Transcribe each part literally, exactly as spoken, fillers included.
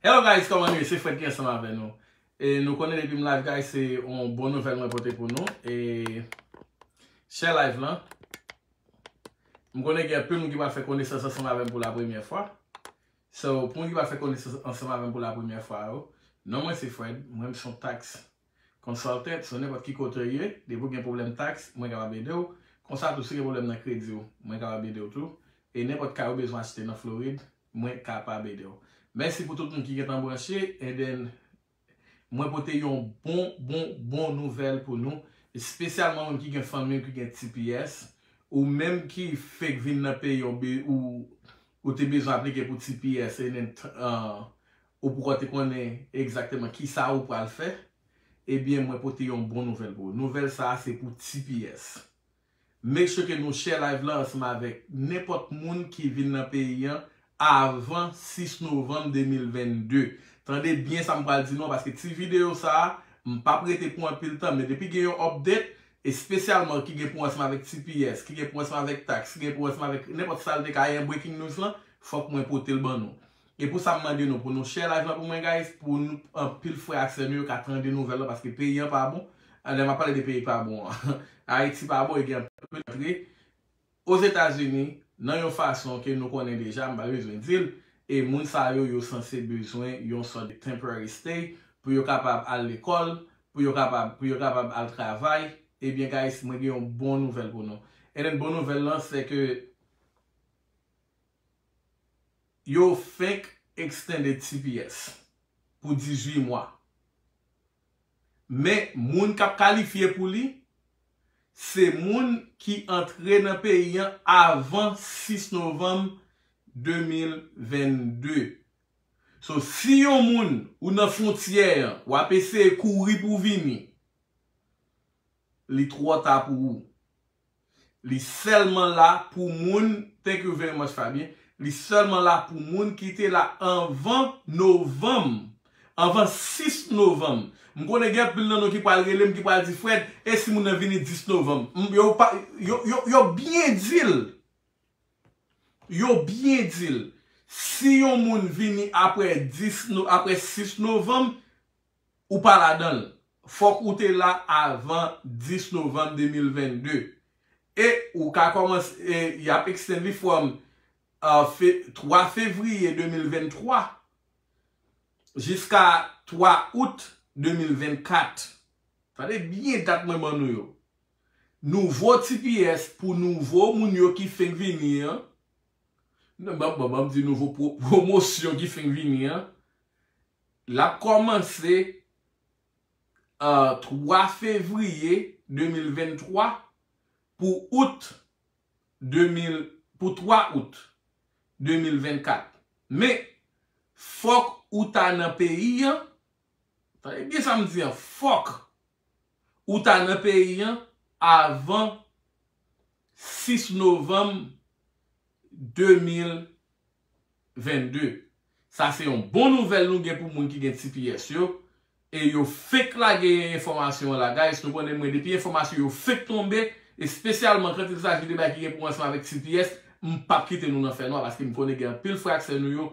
Hello guys, kòman nou ye? Se Fred ki ansanm avè nou. E nou konnen depi m live guys, se yon bon nouvèl mwen pote pou nou. E share live lan. M konnen gen anpil moun ki pral fè konesans ansanm avè m pou la premyè fwa. So, pou moun ki pral fè konesans ansanm avè m pou la premyè fwa yo, non mwen se Fred, mwen m se yon tax consultant, so nenpòt ki kote w ye, depi w gen pwoblèm tax, mwen kapab ede w. Konsa tou, si w gen pwoblèm nan kredi w, mwen kapab ede w tou. E nenpòt kay ou bezwen achte nan Florid, mwen kapab ede w. Mèsi pou tout moun ki gentan branche, and then mwen pote yon bon, bon, bon nouvèl pou nou, espesyalman moun ki gen fanmi w ki gen T P S, ou menm ki fèk vin nan peyi w, ou, ou te bezwen aplike pou T P S, and then, uh, ou poko te konnen egzakteman kisa ou pral fè, ebyen, mwen pote yon bon nouvèl pou ou. Nouvèl sa a se pou T P S. Make sure ke nou share live lan ansanm avèk nenpòt moun ki vin nan peyi an avan sis novanm de mil vennde. Tande byen sa m pral di nou an, paske ti videyo sa a, m p ap rete pou anpil tan, men depi gen yon update, espesyalman ki gen pou ansanm avèk T P S, ki gen pou ansanm avèk tax, ki gen pou ansanm avèk nenpòt sa l te ka ye an breaking news lan, fòk mwen pote l ban nou. E pou sa m mande nou pou nou share live lan pou mwen guys, pou nou, anpil frè ak sè nou yo ka tande nouvèl lan, paske peyi an pa bon. Lè m ap pale de peyi pa bon an, Ayiti pa bon, e gen anpil antre Ozetazini nan yon fason ke nou konnen deja, m pa bezwen di l, e moun sa yo, yo sanse bezwen yon sòt de temporary stay pou yo kapab al lekòl, pou yo kapab, pou yo kapab al travay. Ebyen guys, mwen gen yon bon nouvèl pou nou. And then bon nouvèl lan se ke yo fenk extended T P S pou dizuit mwa. Men moun k ap kalifye pou li, se moun ki antre nan peyi an avan sis novanm de mil vennde. So, si yon moun ou nan fwontyè an, w ap eseye kouri pou w vini, li twò ta pou ou. Li sèlman la pou moun, thank you very much Fabien, li sèlman la pou moun ki te la anvan novanm, anvan sis novanm. M konnen gen anpil nan nou ki pral rele m, ki pral di, Fred, e si moun nan vini dis novanm? M, yo pa, yo, yo, yo byen di l. Yo byen di l. Si yon moun vini apre dis no-, apre sis novanm, ou pa ladan l. Fòk ou te la avan dis novanm de mil vennde. E ou ka kòmanse, e, y ap extend li from, uh, fe-, twa fevriye de mil venntwa jiska twa out de mil vennkat. Tande byen dat mwen ban nou yo. Nouvo T P S pou nouvo moun yo ki fenk vini an. Non, ban, ban, ban m di nouvo pwo-, pwomosyon ki fenk vini an. L ap kòmanse, uh, twa fevriye de mil venntwa pou out de mil, pou twa out de mil vennkat. Men, fòk ou ta nan peyi an. Tande byen sa m di an, fòk ou ta nan peyi an avan sis novanm de mil vennde. Sa se yon bon nouvèl nou gen pou moun ki gen T P S yo. E yo fenk lage enfòmasyon an la, guys. Nou konnen mwen, depi enfòmasyon yo fenk tonbe, espesyalman quand il s'agit de bagay ki gen pou ansanm avèk T P S, m p ap kite nou nan fènwa, paske m konnen gen anpil frè ak sè nou yo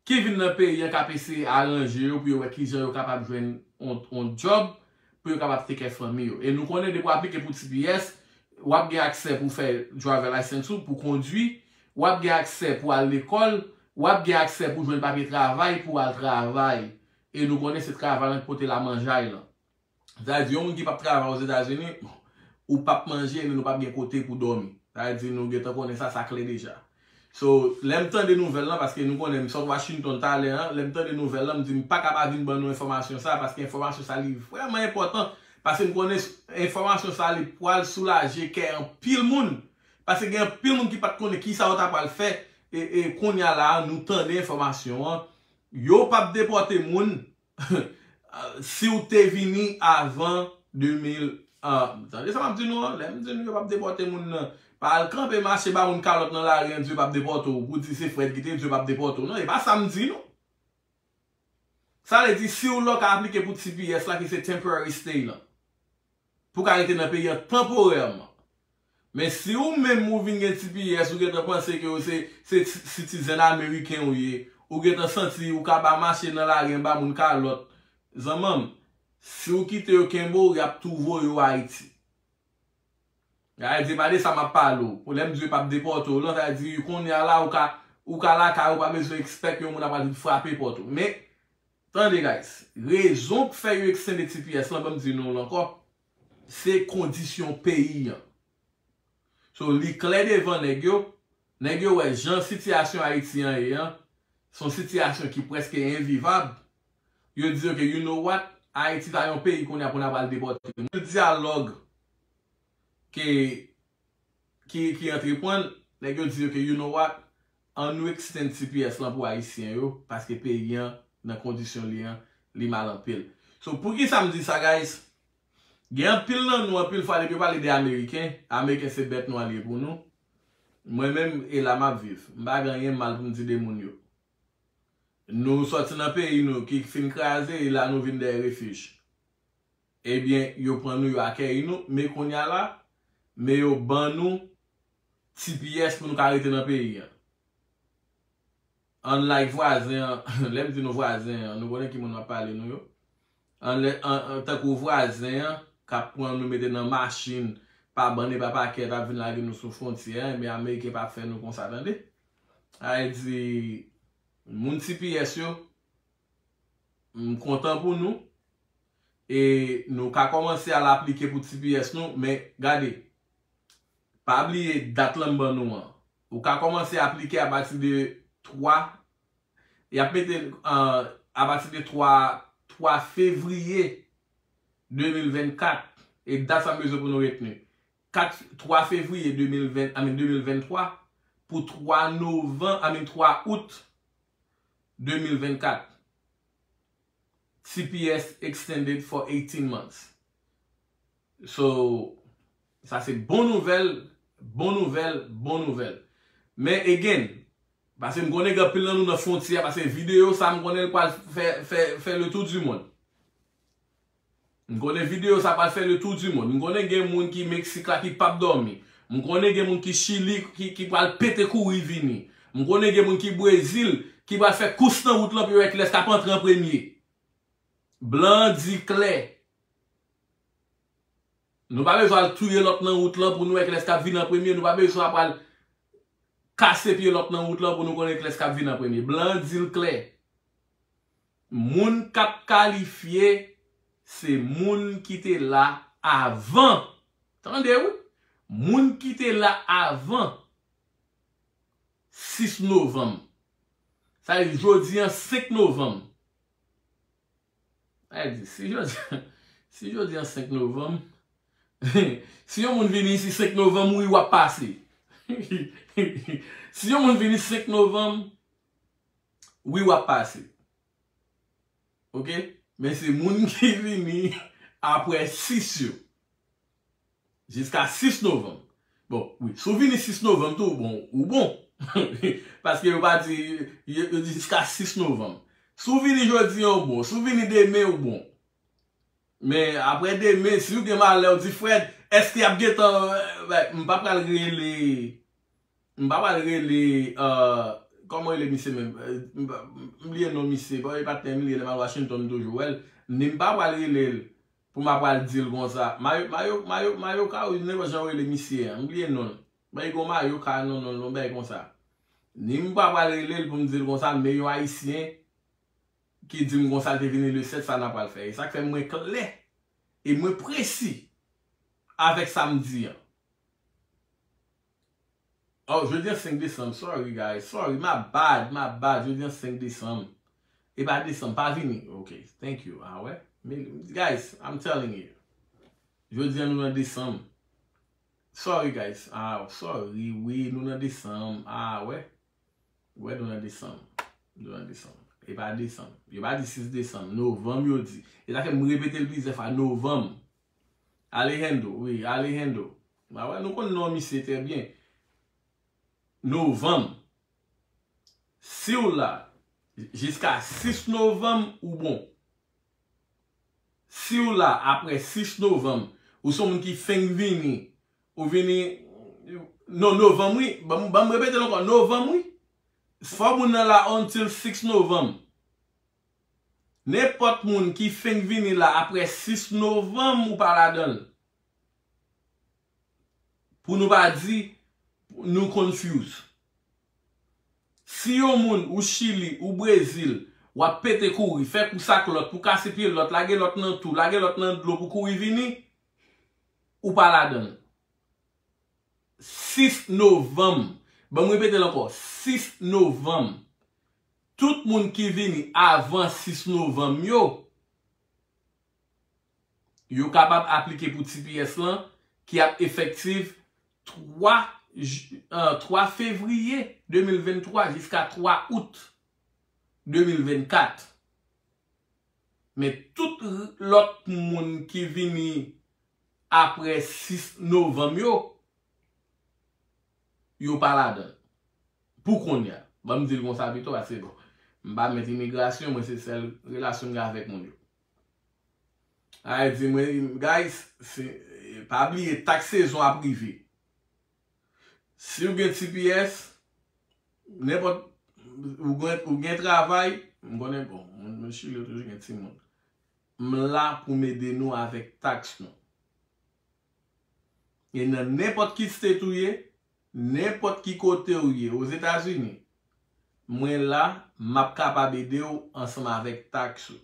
ki vin nan peyi an k ap eseye aranje yo pou yo wè kijan yo kapab jwenn on, on djòb pou yo kapab take care fanmi yo. E nou konnen depi w aplike pou T P S, w ap gen aksè pou fè driver license ou, pou kondwi, w ap gen aksè pou al lekòl, w ap gen aksè pou jwenn papye travay, pou al travay. E nou konnen se travay lan ki pote lamanjay lan. Sa vle di, yon moun ki p ap travay Ozetazini, ou p ap manje, men nou p ap gen kote pou dòmi. Sa vle di, nou gentan konnen sa, sa klè deja. So, lè m tande nouvèl lan, paske nou konnen m sot Washington talè an, lè m tande nouvèl lan, m di m pa ka pa vin ban nou enfòmasyon sa, paske enfòmasyon sa li vrèman enpòtan, paske m konnen enfòmasyon sa li pral soulaje kè anpil moun, paske gen anpil moun ki pa t konnen kisa yo ta pral fè, e, e kounye a la a, nou tande enfòmasyon an, yo p ap depòte moun, si w te vini avan de mil, ah, tande sa m ap di nou an, lè m di nou yo p ap depòte moun nan, pa al kanpe mache ba moun kalòt nan lari an di yo p ap depòte w, pou di se Fred ki te di yo p ap depòte w. Non, e pa sa m di nou. Sa vle di, si w la w ka aplike pou T P S la, ki se temporary stay lan, pou w ka rete nan peyi an tanporèman. Men si ou menm ou vin gen T P S, ou gentan panse ke ou se, se citizen ameriken ou ye, ou gentan santi ou ka ba mache nan lari anba moun kalòt. Zanmanm, si ou kite yo kenbe w, y ap tou voye w Ayiti. Sa vle di, pa de sa m ap pale w. Pou lè m di yo p ap depòte w lan, sa vle di kounye a la, ou ka, ou ka lakay ou, pa bezwen expect yon moun ap al vin frape pòt ou. Men, tande, guys, rezon k fè yo extende T P S lan, ban m di nou l ankò, se kondisyon peyi an. So, li klè devan nèg yo, nèg yo wè jan sitiyasyon Ayiti an ye an, se yon sitiyasyon ki prèske envivab. Yo di, ok, you know what? Ayiti pa yon peyi kounye a pou n ap al depòte moun. Dyalòg ke, ki, ki antreprann, nèg yo di, ok, you know what? An nou extend T P S lan pou Ayisyen yo, paske peyi an, nan kondisyon li an, li mal anpil. So, poukisa m di sa, guys? Gen anpil nan nou, anpil fwa, depi yo pale de Ameriken, Ameriken se bèt nwa li ye pou nou. Mwen menm, e la m ap viv. M pa gen anyen mal pou m di de moun yo. Nou sòti nan peyi nou ki fin kraze, e la nou vin dèyè refij. Ebyen, yo pran nou, yo akèyi nou, men kounye a la, men yo ban nou T P S pou nou ka rete nan peyi an. Unlike vwazen an, lè m di nou vwazen an, nou konnen ki moun m ap pale nou yo. Anlè, an, an, tankou vwazen an, k ap pran nou mete nan machin, pa bann e pa pakèt, ap vin lage nou sou fwontyè an, men Ameriken p ap fè nou konsa, tande. Sa vle di, moun T P S yo, m kontan pou nou. E nou ka kòmanse al aplike pou T P S nou, men gade, pa bliye dat lan m ban nou an. Ou ka kòmanse aplike apati de twa, y ap mete, euh, apati de twa, twa fevriye de mil vennkat. E dat sa m bezwen pou nou retni. Kat, twa fevriye de mil ven, I mean, de mil venntwa, pou twa novanm, I mean, twa out de mil vennkat. T P S extended for eighteen months. So, sa se bon nouvèl, bon nouvèl, bon nouvèl. Men again, paske m konnen gen anpil nan nou nan fwontyè, paske videyo sa m konnen l pral fè, fè, fè le tour du monde. M konnen videyo sa pral fè le tour du monde. M konnen gen moun ki Meksik la ki p ap dòmi. M konnen gen moun ki Chili ki, ki pral pete kouri vini. M konnen gen moun ki Brezil ki pral fè kous nan wout lan pou yo wè kilès k ap antre an premye. Blan an di klè. Nou pa bezwen al touye lòt nan wout lan pou nou wè kilès k ap vin an premye. Nou pa bezwen ap al kase pye lòt nan wout lan pou nou konnen kilès k ap vin an premye. Blan an di l klè. Moun k ap kalifye, se moun ki te la avan. Tande, wi. Moun ki te la avan sis novanm. Sa vle di, jodi an senk novanm. Sa vle di, si jodi, si jodi an senk novanm, si yon moun vini isi senk novanm, wi, w ap pase. Si yon moun vini senk novanm, wi, w ap pase. Oke? Men se moun ki vini apre sis yo. Jiska sis novanm. Bon, wi, si w vini sis novanm tou, bon, ou bon. Paske yo pa di, yo, yo di jiska sis novanm. Si w vini jodi an, ou bon. Si w vini demen, ou bon. Men apre demen, si w gen malè, w di, Fred, èske y ap gentan, eh, m pa pral rele, m pa pral rele, euh, kòman rele misye menm? Euh, m pa, m bliye non misye, bon, e patnè m li ye, lè m al Washington, m toujou wè l. Ni m pa pral rele l pou m ap pral di l konsa. Mayo, Mayo, Mayo, Mayoka, wi, nenpòt jan w rele misye an, m bliye non l. Bay gon Mayoka, non, non, non, bay konsa. Ni m pa pral rele l pou m di l konsa, men yon Ayisyen ki di m konsa l te vini le sèt, sa n ap pral fè. E sa k fè mwen klè e mwen presi avèk sa m di an. Oh, jodi an senk desanm. Sorry, guys. Sorry, my bad, my bad. Jodi an senk desanm. E pa desanm, pa vini. Ok, thank you. Ah, wè. Men, guys, I'm telling you. Jodi an nou nan desanm. Sorry, guys. Ah, sorry, wi, nou nan desanm. Ah, wè. Wè, nou nan desanm. Nou nan desanm. E pa desanm. Yo pa di sis desanm. Novanm, yo di. E sa fè m repete l plizyè fwa. Novanm. Alejandro, wi, Alejandro. Ah, wè, nou konn non misye trè byen. Novanm. Si w la jiska sis novanm, ou bon. Si w la apre sis novanm, ou se yon moun ki fenk vini, ou vini, non, novanm, wi. Ban m, ban m repete l ankò, novanm, wi. Fò moun nan la until six novanm. Nenpòt moun ki fenk vini la apre six novanm, ou pa ladan l. Pou nou pa di nou confuse. Si yon moun ou Chili, ou Brezil, w ap pete kouri, fè kous ak lòt, pou kase pye lòt, lage lòt nan twou, lage lòt nan dlo pou kouri vini, ou pa ladan l. Sis novanm. Ban m repete l ankò. Sis novanm. Tout moun ki vini avan sis novanm yo, yo kapab aplike pou T P S lan, ki ap efektif twa j-, euh, twa fevriye de mil venntwa jiska twa out de mil vennkat. Men tout r-, lòt moun ki vini apre sis novanm yo, yo pa ladan l. Pou kounye a. Ban m di l konsa pito, paske bon, m pa mèt imigrasyon, mwen se sèl relasyon m gen avèk moun yo. Ay di mwen, guys, se, pa bliye, taks sezon ap rive. Si w gen T P S, nenpòt, ou gen, ou gen travay, m konnen, bon, moun, moun Chili yo toujou gen timoun. M la pou m ede nou avèk taks nou. E nan nenpòt ki state ou ye, nenpòt ki kote ou ye, Ozetazini, mwen la, m ap kapab ede w ansanm avèk taks ou.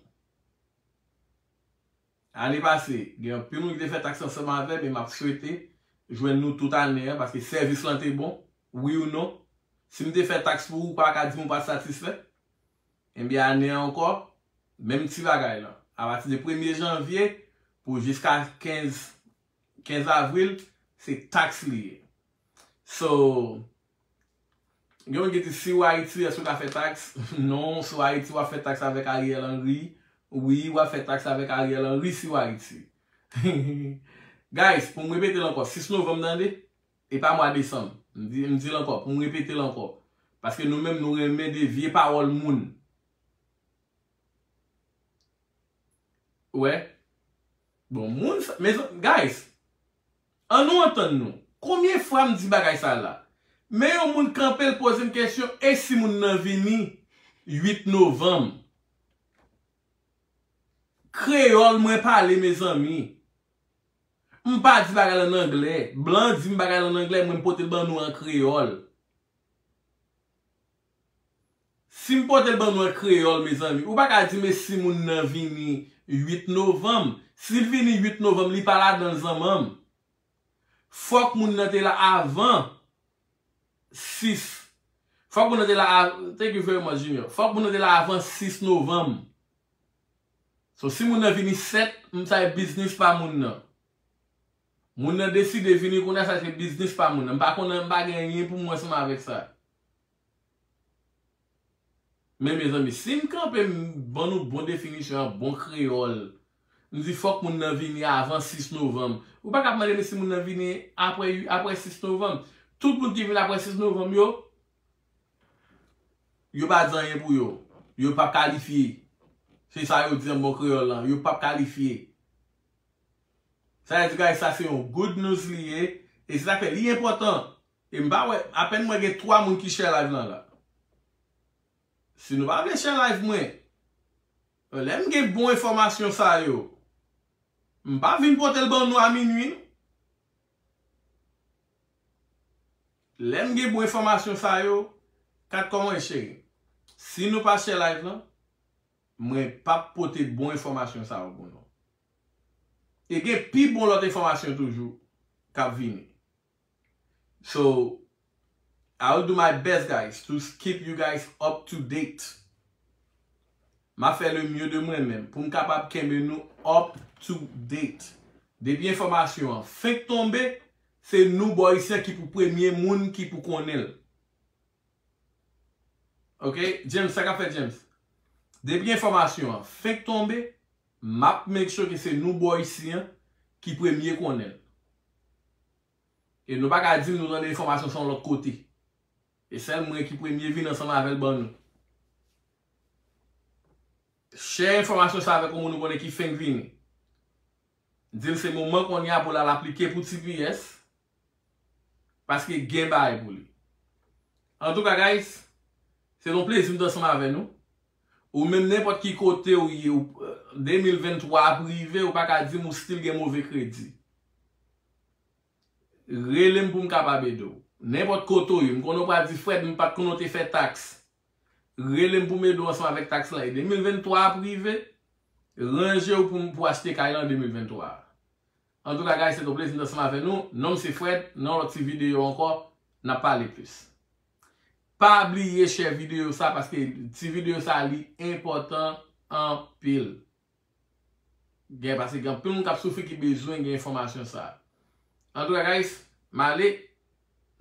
Ane pase, gen anpil moun ki te fè taks ansanm avè m, e m ap swete jwenn nou tout ane an, paske sèvis lan te bon, wi ou non. Si m te fè taks pou ou, ou pa ka di m ou pa t satisfè. Ebyen, ane an ankò, menm ti bagay lan. Apati de premye janvye pou jiska kenz, kenz avril, se taks li ye. So, gen moun ki di, si w Ayiti, èske w ka fè taks? Non, si w Ayiti, w ap fè taks avèk Ariel Henry. Wi, w ap fè taks avèk Ariel Henry si w Ayiti. Guys, pou m repete l ankò, sis novanm, tande? E pa mwa desanm. M di, m di l ankò, pou m repete l ankò. Paske nou menm, nou renmen devye pawòl moun. Wè. Bon, moun sa, mezan-, guys, ann nou antann nou. Konbyen fwa m di bagay sa la? Men yon moun kanpe, l poze m kesyon, e si moun nan vini uit novanm? Kreyòl mwen pale, mezanmi. M pa di bagay lan an anglè. Blan di m bagay lan an anglè, mwen m pote l ban nou an kreyòl. Si m pote l ban nou an kreyòl, mezanmi, ou pa ka di m e si moun nan vini uit novanm. Si l vini uit novanm, li pa ladan l, zanmanm. Fòk moun nan te la avan sis. Fòk moun nan te la av-, thank you very much, Junior. Fòk moun nan te la avan sis novanm. So, si moun nan vini sèt, m sa e biznis pa moun nan. Moun nan deside vini kounye a, sa se biznis pa moun nan. M pa konnen, m pa gen anyen pou m wè ansanm avèk sa. Men, mezanmi, si m kanpe, m ban nou bon definisyon an, bon kreyòl, m di fòk moun nan vini avan sis novanm. Ou pa ka ap mande m si moun nan vini apre, apre sis novanm. Tout moun ki vin apre sis novanm yo, yo pa di anyen pou yo. Yo p ap kalifye. Se sa yo di an bon kreyòl lan. Yo p ap kalifye. Sa vle di, guys, sa se yon good news li ye. E se sa k fè li enpòtan. E m pa wè, apèn mwen gen twa moun ki share live lan la. Si nou pa vle share live mwen, lè m gen bon enfòmasyon sa yo, m pa vin pote l ban nou a minui, non. Lè m gen bon enfòmasyon sa yo, kat kòman e cheri. Si nou pa share live lan, mwen p ap pote bon enfòmasyon sa yo pou nou. E gen pi bon lòt enfòmasyon toujou k ap vini. So, I will do my best, guys, to keep you guys up to date. M ap fè le mieux de mwen menm pou m kapab kenbe nou up to date. Depi enfòmasyon an fenk tonbe, se nou bò isi an ki pou premye moun ki pou konnen l. Ok, James, sa k ap fèt, James? Depi enfòmasyon an fenk tonbe, m ap make sure ke se nou bò isi an ki premye konnen l. E nou pa ka di m nou tande enfòmasyon sa yon lòt kote. E sèl mwen ki premye vin ansanm avè l ban nou. Share enfòmasyon sa avèk yon moun ou konnen ki fenk vini. Di l se moman kounye a pou l al aplike pou T P S. Paske gen bagay pou li. Antouka, guys, Se yon plezi m t ansanm avè nou. Ou menm nenpòt ki kote ou ye, ou, de mil venntwa ap rive, ou pa ka di m ou still gen move kredi. Rele m pou m kapab ede w. Nenpòt kote ou ye, m konnen ou pral di, Fred, m pa t konnen w te fè taks. Rele m pou m ede w ansanm avèk taks lan. E de mil venntwa ap rive, ranje w pou, pou achte kay lan de mil venntwa. Antouka, guys, se te yon plezi m t ansanm avè nou. Non m se Fred, nan yon lòt ti videyo ankò, n ap pale plis. Pa bliye share videyo sa, paske ti videyo sa li enpòtan anpil. Gen, paske gen anpil moun k ap soufri ki bezwen gen enfòmasyon sa. Antouka, guys, m ale,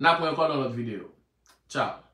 n ap wè ankò nan lòt videyo. Tchao.